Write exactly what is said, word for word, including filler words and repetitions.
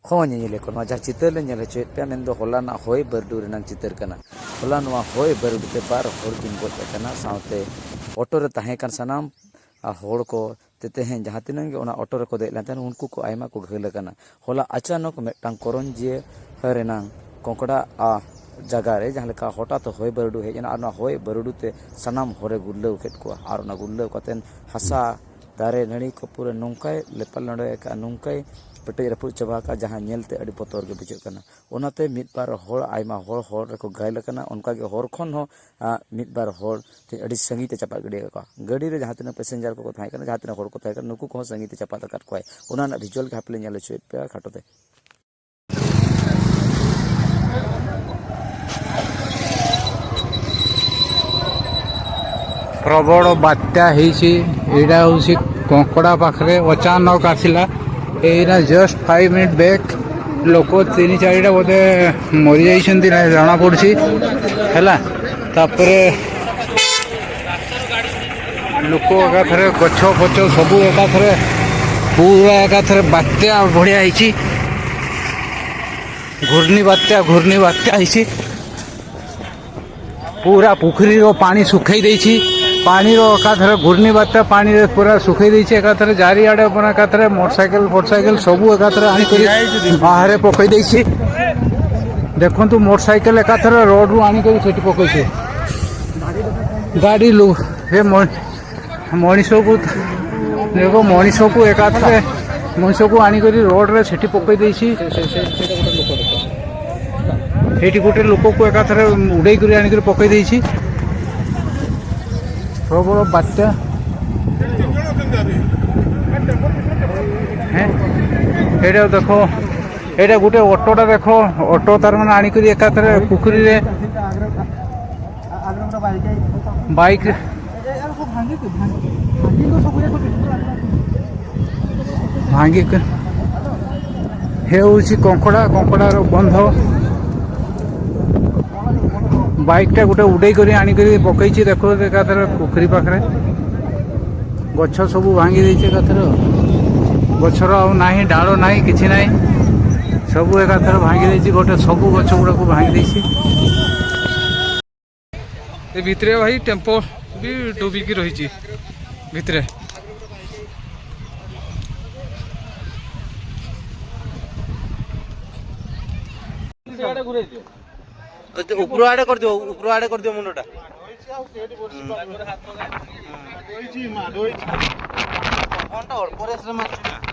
ᱦᱚᱸ ᱧᱮᱧᱮᱞᱤᱭᱟᱹ ᱠᱚ, ᱱᱚᱣᱟ ᱡᱟᱦᱟᱸ ᱪᱤᱛᱟᱹᱨ ᱞᱮ ᱧᱮᱞ ᱦᱚᱪᱚᱭᱮᱫ ᱯᱮᱭᱟ, ᱢᱮᱱᱫᱚ ᱦᱚᱞᱟᱱᱟᱜ ᱦᱚᱭ ᱵᱟᱹᱨᱰᱩ ᱨᱮᱱᱟᱜ ᱪᱤᱛᱟᱹᱨ ᱠᱟᱱᱟ᱾ ᱦᱚᱞᱟ ᱱᱚᱣᱟ ᱦᱚᱭ ᱵᱟᱹᱨᱰᱩ ᱛᱮ ᱵᱟᱨ ᱦᱚᱲ ᱠᱤᱱ ᱜᱚᱡ ᱟᱠᱟᱱᱟ, ᱥᱟᱶᱛᱮ ᱚᱴᱳ ᱨᱮ ᱛᱟᱦᱮᱸ ᱠᱟᱱ ᱥᱟᱱᱟᱢ ᱟᱨ ᱦᱚᱲ ᱠᱚ ᱛᱮ ᱛᱮᱦᱮᱧ ᱡᱟᱦᱟᱸ ᱛᱤᱱᱟᱹᱜ ᱜᱮ ᱚᱱᱟ ᱚᱴᱳ ᱨᱮᱠᱚ ᱫᱮᱡ ᱞᱮᱱ ᱛᱟᱦᱮᱸᱫ, ᱩᱱᱠᱩ ᱠᱚ ᱟᱭᱢᱟ ᱠᱚ ᱜᱷᱟᱹᱞ ᱟᱠᱟᱱᱟ᱾ ᱦᱚᱞᱟ ᱟᱪᱟᱱᱚᱠ ᱢᱤᱫᱴᱟᱝ ᱠᱚᱨᱚᱧᱡᱤᱭᱟᱹ ᱨᱮᱱᱟᱝ ᱠᱚᱝᱠᱚᱲᱟ ᱟ ᱡᱟᱭᱜᱟ ᱨᱮ ᱡᱟᱦᱟᱸ ᱞᱮᱠᱟ ᱦᱚᱴᱟᱛ ᱦᱚᱭ ᱵᱟᱹᱨᱰᱩ ᱦᱮᱡ ᱮᱱᱟ ᱟᱨ ᱚᱱᱟ ᱦᱚᱭ ᱵᱟᱹᱨᱰᱩ ᱛᱮ ᱥᱟᱱᱟᱢ ᱦᱚᱲᱮ ᱜᱩᱨᱞᱟᱹᱣ ᱠᱮᱫ ᱠᱚᱣᱟ ᱟᱨ ᱚᱱᱟ ᱜᱩᱨᱞᱟᱹᱣ ᱠᱟᱛᱮᱫ ᱦᱟᱥᱟ, ᱫᱟᱨᱮ, ᱱᱟᱹᱲᱤ ᱠᱚ ᱯᱩᱨᱟᱹ ᱱᱚᱝᱠᱟᱭ ᱞᱮᱯᱟᱞ ᱞᱚᱸᱰᱚᱭ ᱟᱠᱟᱫᱼᱟ, ᱱᱚᱝᱠᱟᱭ ᱯᱮᱴᱮᱡ ᱨᱟᱹᱯᱩᱫ ᱪᱟᱵᱟ ᱟᱠᱟᱫᱼᱟ, ᱡᱟᱦᱟᱸ ᱧᱮᱞᱛᱮ ᱟᱹᱰᱤ ᱵᱚᱛᱚᱨ ᱜᱮ ᱵᱩᱡᱷᱟᱹᱜ ᱠᱟᱱᱟ᱾ ᱚᱱᱟᱛᱮ ᱢᱤᱫ ᱵᱟᱨ ᱦᱚᱲ, ᱟᱭᱢᱟ ᱦᱚᱲ, ᱦᱚᱲ ᱨᱮᱠᱚ ᱜᱷᱟᱭᱮᱞ ᱟᱠᱟᱱᱟ᱾ ᱚᱱᱠᱟᱜᱮ ᱦᱚᱨ ᱠᱷᱚᱱ ᱦᱚᱸ ᱟᱸ, ᱢᱤᱫ ᱵᱟᱨ ᱦᱚᱲ ᱛᱮ ᱟᱹᱰᱤ ᱥᱟᱺᱜᱤᱧ ᱛᱮ ᱪᱟᱯᱟᱫ ᱜᱤᱰᱤ ᱟᱠᱟᱫ ᱠᱚᱣᱟ᱾ ᱜᱟᱹᱰᱤ ᱨᱮ ᱡᱟᱦᱟᱸ ᱛᱤᱱᱟᱹᱜ ᱯᱮᱥᱮᱧᱡᱟᱨ ᱠᱚᱠᱚ ᱛᱟᱦᱮᱸ ᱠᱟᱱᱟ, ᱡᱟᱦᱟᱸ ᱛᱤᱱᱟᱹᱜ ᱦᱚᱲ ᱠᱚ ᱛᱟᱦᱮᱸ ᱠᱟᱱᱟ, ᱱᱩᱠᱩ ᱠᱚᱦᱚᱸ ᱥᱟᱺᱜᱤᱧ ᱛᱮ ᱪᱟᱯᱟᱫ ᱟᱠᱟᱫ ᱠᱚᱣᱟᱭ᱾ ᱚᱱᱟ ᱨᱮᱱᱟᱜ ᱵᱷᱤᱡᱩᱣᱟᱞ ᱜᱮ ᱦᱟᱯᱮ ᱞᱮ ᱧᱮᱞ ᱦᱚᱪᱚᱭᱮᱫ ᱯᱮᱭᱟ ᱠᱷᱟᱴᱚ ᱛᱮ᱾ ପ୍ରବଳ ବାତ୍ୟା ହେଇଛି। ଏଇଟା ହେଉଛି କଙ୍କଡ଼ା ପାଖରେ ଅଚାନକ ଆସିଲା। ଏଇନା ଜଷ୍ଟ ଫାଇଭ୍ ମିନିଟ୍ ବ୍ୟାକ୍ ଲୋକ ତିନି ଚାରିଟା ବୋଧେ ମରିଯାଇଛନ୍ତି, ନା ଜଣାପଡ଼ୁଛି, ହେଲା। ତାପରେ ଲୋକ ଏକାଥରେ, ଗଛ ଫଛ ସବୁ ଏକାଥରେ, ପୁରା ଏକାଥରେ ବାତ୍ୟା ଭଳିଆ ହେଇଛି। ଘୂର୍ଣ୍ଣି ବାତ୍ୟା, ଘୂର୍ଣ୍ଣି ବାତ୍ୟା ହେଇଛି। ପୁରା ପୋଖରୀର ପାଣି ଶୁଖେଇ ଦେଇଛି। ପାଣିର ଏକାଥରେ, ଘୂର୍ଣ୍ଣି ବାତ୍ୟା ପାଣିରେ ପୁରା ଶୁଖେଇ ଦେଇଛି ଏକାଥରେ। ଚାରିଆଡ଼େ ପୁରା ଏକାଥରେ ମୋଟରସାଇକେଲ ଫୋଟରସାଇକେଲ ସବୁ ଏକାଥରେ ଆଣିକରି ବାହାରେ ପକେଇ ଦେଇଛି। ଦେଖନ୍ତୁ, ମୋଟରସାଇକେଲ ଏକାଥରେ ରୋଡ଼ରୁ ଆଣିକରି ସେଠି ପକେଇଛି। ଗାଡ଼ି ଲୋ, ଏ ମ- ମଣିଷକୁ, ଦେଖ, ମଣିଷକୁ ଏକାଥରେ, ମଣିଷକୁ ଆଣିକରି ରୋଡ଼ରେ ସେଠି ପକେଇ ଦେଇଛି। ଏଇଠି ଗୋଟେ ଲୋକକୁ ଏକାଥରେ ଉଡ଼େଇକରି ଆଣିକରି ପକେଇ ଦେଇଛି। ପ୍ରବଳ ବାତ୍ୟା। ହେଁ, ଏଇଟା ଦେଖ, ଏଇଟା ଗୋଟେ ଅଟୋଟା ଦେଖ, ଅଟୋ ତାର ମାନେ ଆଣିକରି ଏକାଥରେ ପୋଖରୀରେ ବାଇକ୍ ଭାଙ୍ଗି ହେଉଛି କଙ୍କଡ଼ା, କଙ୍କଡ଼ାର ବନ୍ଧ। ବାଇକ୍ଟା ଗୋଟେ ଉଡ଼େଇ କରି ଆଣିକରି ପକେଇଛି, ଦେଖ ଏକାଥରେ ପୋଖରୀ ପାଖରେ। ଗଛ ସବୁ ଭାଙ୍ଗି ଦେଇଛି ଏକାଥରେ ଆଉ। ଗଛର ଆଉ ନାହିଁ, ଡାଳ ନାହିଁ, କିଛି ନାହିଁ। ସବୁ ଏକାଥରେ ଭାଙ୍ଗି ଦେଇଛି, ଗୋଟେ ସବୁ ଗଛ ଗୁଡ଼ାକୁ ଭାଙ୍ଗି ଦେଇଛି। ଏ ଭିତରେ ଭାଇ ଟେମ୍ପୋ ବି ଡୁବିକି ରହିଛି ଭିତରେ। ଏ ତ ଉପର ଆଡ଼େ କରିଦିଅ, ଉପର ଆଡ଼େ କରିଦିଅ ମୁଣ୍ଡଟା। ପବନଟା ଅଳ୍ପ ରେସ୍ରେ ମାରୁଛି ନା।